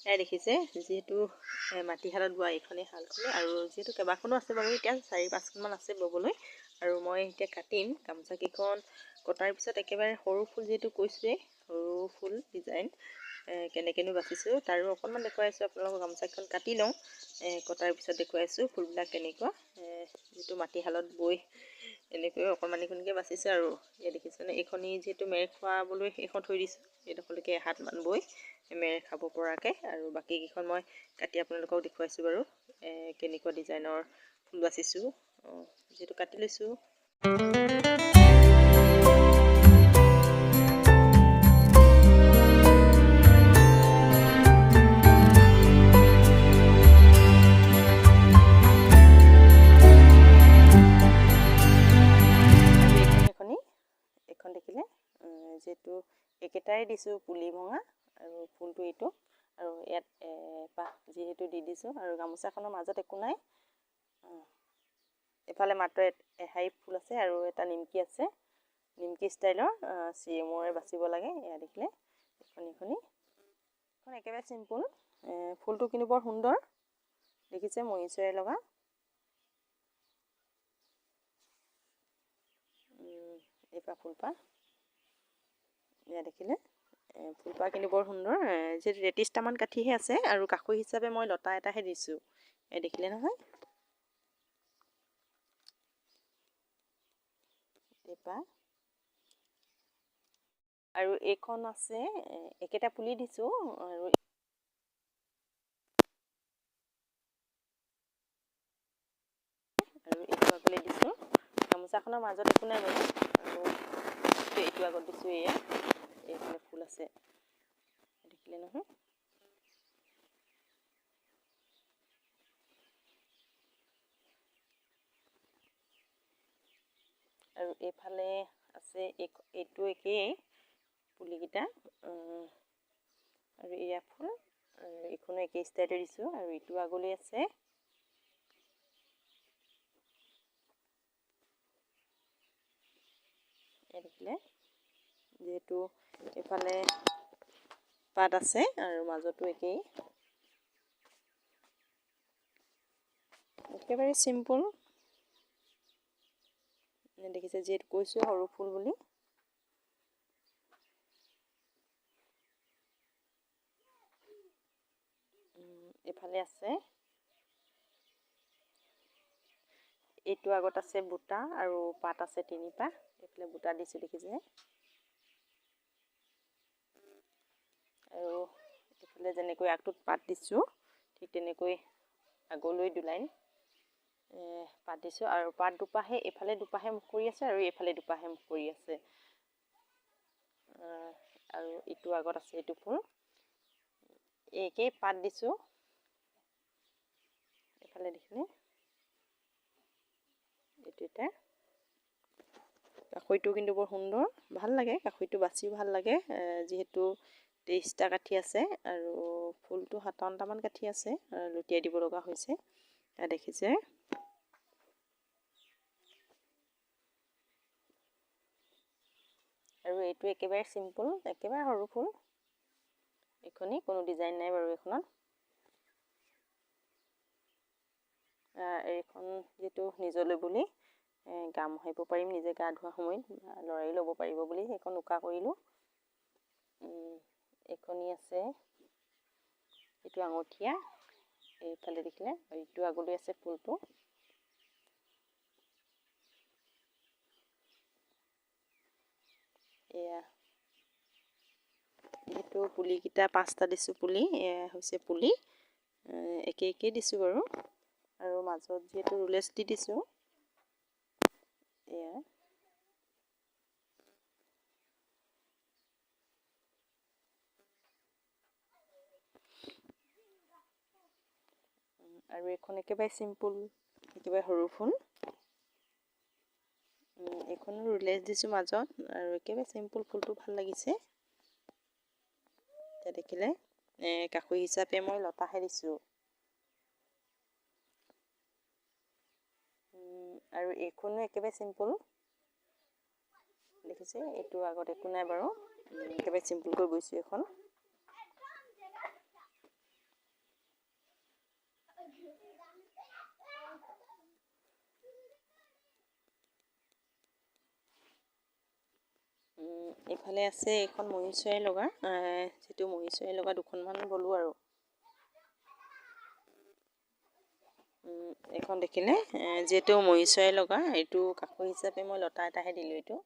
এয়া দেখিছে, যিহেতু মাটিশালত বোৱা এইখনেই শালখনে, আৰু যিহেতু কেইবাখনো আছে বাৰু, এতিয়া 4-5খনমান আছে ব'বলৈ। আৰু মই এতিয়া কাটিম গামোচাকেইখন। কটাৰ পিছত একেবাৰে সৰু ফুল, যিহেতু কৈছোঁৱেই সৰু ফুল ডিজাইন কেনেকৈনো বাচিছোঁ তাৰো অকণমান দেখুৱাই আছোঁ আপোনালোকক। গামোচাকেইখন কাটি লওঁ, কটাৰ পিছত দেখুৱাই আছোঁ ফুলবিলাক কেনেকুৱা। যিটো মাটিশালত বৈ এনেকৈ অকণমানিখনকৈ বাচিছোঁ। আৰু এয়া দেখিছেনে, এইখনি যিহেতু মেৰ খুৱাবলৈ এইখন থৈ দিছোঁ, এইডোখৰলৈকে এহাতমান বৈ মেৰ খাব পৰাকৈ। আৰু বাকীকেইখন মই কাটি আপোনালোকক দেখুৱাইছোঁ বাৰু কেনেকুৱা ডিজাইনৰ ফুল বাচিছোঁ। যিহেতু কাটি লৈছোঁ। এইখন দেখিলে, যিহেতু একেটাই দিছোঁ পুলি ভঙা আৰু ফুলটো এইটো, আৰু ইয়াত পাহ যিহেতু দি দিছোঁ। আৰু গামোচাখনৰ মাজত একো নাই, এইফালে মাত্ৰ এশাৰী ফুল আছে আৰু এটা নিমকি আছে, নিমকি ষ্টাইলৰ চিমৰে বাচিব লাগে। এয়া দেখিলে এইখন একেবাৰে চিম্পুল, ফুলটো কিন্তু বৰ সুন্দৰ দেখিছে, ময়ূৰ লগা। এইপাহ ফুলপাহ এয়া দেখিলে, ফুলপাহ কিন্তু বৰ সুন্দৰ। যিহেতু 33টামান কাঠিহে আছে, আৰু কাষৈ হিচাপে মই লতা এটাহে দিছোঁ। এই দেখিলে নহয়, এইপাহ। আৰু এইখন আছে, একেটা পুলি দিছোঁ। আৰু এইটো আগলৈ দিছোঁ, গামোচাখনৰ মাজত একো নাই বাৰু। আৰু এইটো আগত দিছোঁ, এয়া এইফালে ফুল আছে দেখিলে নহয়। আৰু এইফালে আছে এইটো একেই পুলিকেইটা, আৰু এয়া ফুল, আৰু এইখনো একেই ষ্টাইলতে দিছোঁ। আৰু এইটো আগলৈ আছে। দেখিলে, যিহেতু এইফালে পাত আছে আৰু মাজতো একেই, একেবাৰে চিম্পুল দেখিছে, যিহেতু কৈছোঁ সৰু ফুল বুলি। এইফালে আছে, এইটো আগত আছে বুটা আৰু পাত আছে 3পাহ। এইফালে বুটা দিছোঁ দেখিছে। আৰু এইফালে যেনেকৈ আগটোত পাত দিছোঁ, ঠিক তেনেকৈ আগলৈ দুলাইন পাত দিছোঁ। আৰু পাত দুপাহে, এইফালে দুপাহে মুখ কৰি আছে আৰু এইফালে দুপাহে মুখ কৰি আছে। আৰু ইটো আগত আছে এইটো ফুল, একেই পাত দিছোঁ। এইফালে দেখিলে এইটো এটা কাষৈটো কিন্তু বৰ সুন্দৰ, ভাল লাগে কাষৈটো বাচিও ভাল লাগে। যিহেতু 23টা কাঠি আছে আৰু ফুলটো 57টামান কাঠি আছে, লুটিয়াই দিব লগা হৈছে। দেখিছে, আৰু এইটো একেবাৰে চিম্পুল, একেবাৰে সৰু ফুল এইখনি, কোনো ডিজাইন নাই বাৰু এইখনত। এইখন যিটো নিজলৈ বুলি গা মোহাৰিব পাৰিম, নিজে গা ধোৱা সময়ত ল'ৰাই ল'ব পাৰিব বুলি সেইখন উকা কৰিলোঁ। এইখনি আছে, এইটো আঙঠীয়া, এইফালে দেখিলে এইটো আগলৈ আছে ফুলটো। এয়া যিহেতু পুলিকেইটা 5টা দিছোঁ পুলি, এয়া হৈছে পুলি, একে একেই দিছোঁ বাৰু। আৰু মাজত যিহেতু ৰুলেছ দি দিছোঁ। এয়া আৰু এইখন একেবাৰে চিম্পুল, একেবাৰে সৰু ফুল। এইখনো ৰুলেছ দিছোঁ মাজত, আৰু একেবাৰে চিম্পুল ফুলটো ভাল লাগিছে। এতিয়া দেখিলে কাষৈ হিচাপে মই লতাহে দিছোঁ। আৰু এইখনো একেবাৰে চিম্পুল দেখিছে, এইটো আগত একো নাই বাৰু, একেবাৰে চিম্পুলকৈ বৈছোঁ এইখন। এইফালে আছে এইখন ময়ূৰ চৰাই লগা, যিটো ময়ূৰ চৰাই লগা দুখনমান বলোঁ আৰু। এইখন দেখিলে যিহেতু ময়ূৰ চৰাই লগা, এইটো কাষৰ হিচাপে মই লতা এটাহে দিলোঁ। এইটো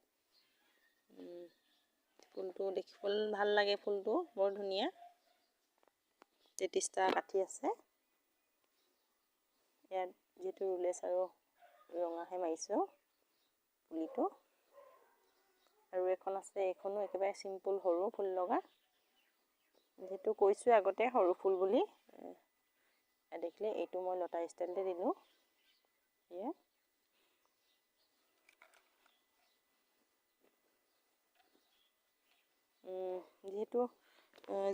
ফুলটো দেখিবলৈ ভাল লাগে, ফুলটো বৰ ধুনীয়া। 33টা কাঠি আছে ইয়াত, যিহেতু ৰুলেছ আৰু ৰঙাহে মাৰিছোঁ পুলিটো। আৰু এখন আছে, এইখনো একেবাৰে চিম্পুল সৰু ফুল লগা, যিহেতু কৈছোঁ আগতে সৰু ফুল বুলি। দেখিলে এইটো মই লতা ষ্টাইলতে দিলোঁ। এয়া যিহেতু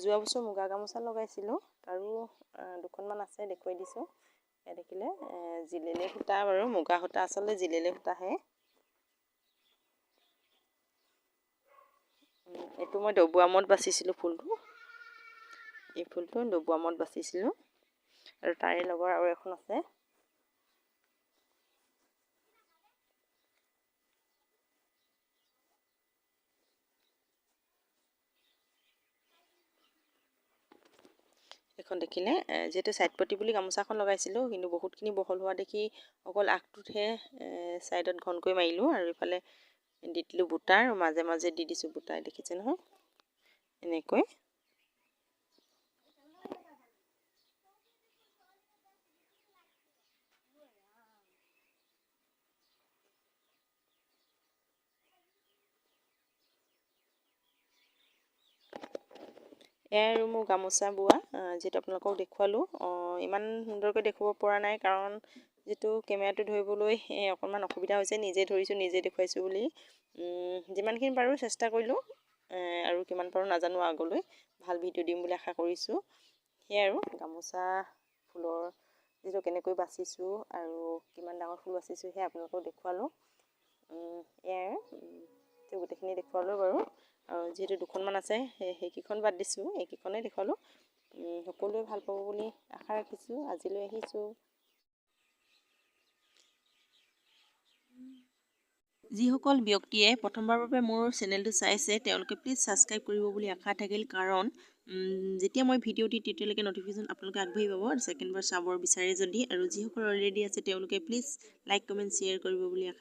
যোৱা বছৰ মুগা গামোচা লগাইছিলোঁ, তাৰো দুখনমান আছে, দেখুৱাই দিছোঁ। এয়া দেখিলে জিলেলে সূতা বাৰু, মুগা সূতা আচলতে জিলেলে সূতাহে। এইটো মই ডবুৱামত বাচিছিলোঁ ফুলটো, এই ফুলটো ডবুৱামত বাচিছিলোঁ। আৰু তাৰে লগৰ আৰু এখন আছে। এখন দেখিলে যিহেতু ছাইড পতি বুলি গামোচাখন লগাইছিলোঁ, কিন্তু বহুতখিনি বহল হোৱা দেখি অকল আগটোতহে ছাইডত ঘনকৈ মাৰিলোঁ আৰু ইফালে দি দিলোঁ বুটা, আৰু মাজে মাজে দি দিছোঁ বুটা, দেখিছে নহয় এনেকৈ। এয়াই আৰু মোৰ গামোচা বোৱা, যিহেতু আপোনালোকক দেখুৱালোঁ। ইমান সুন্দৰকৈ দেখুৱাব পৰা নাই, কাৰণ যিটো কেমেৰাটো ধৰিবলৈ অকণমান অসুবিধা হৈছে, নিজে ধৰিছোঁ নিজে দেখুৱাইছোঁ বুলি। যিমানখিনি পাৰোঁ চেষ্টা কৰিলোঁ, আৰু কিমান পাৰোঁ নাজানো, আগলৈ ভাল ভিডিঅ' দিম বুলি আশা কৰিছোঁ। সেয়াই আৰু গামোচা ফুলৰ যিটো কেনেকৈ বাচিছোঁ আৰু কিমান ডাঙৰ ফুল বাচিছোঁ সেয়া আপোনালোকক দেখুৱালোঁ। এয়াই আৰু গোটেইখিনি দেখুৱালোঁ বাৰু। আৰু যিহেতু দুখনমান আছে, সেইকেইখন বাদ দিছোঁ, এইকেইখনেই দেখুৱালোঁ। সকলোৱে ভাল পাব বুলি আশা ৰাখিছোঁ। আজিলৈ আহিছোঁ। যিসকল ব্যক্তিয়ে প্ৰথমবাৰৰ বাবে মোৰ চেনেলটো চাইছে, তেওঁলোকে প্লিজ ছাবস্ক্ৰাইব কৰিব বুলি আশা থাকিল, কাৰণ যেতিয়া মই ভিডিঅ' দিওঁ তেতিয়ালৈকে ন'টিফিকেশ্যন আপোনালোকে আগবাঢ়ি পাব, ছেকেণ্ডবাৰ চাব বিচাৰে যদি। আৰু যিসকল অলৰেডি আছে তেওঁলোকে প্লিজ লাইক, কমেণ্ট, শ্বেয়াৰ কৰিব বুলি আশা।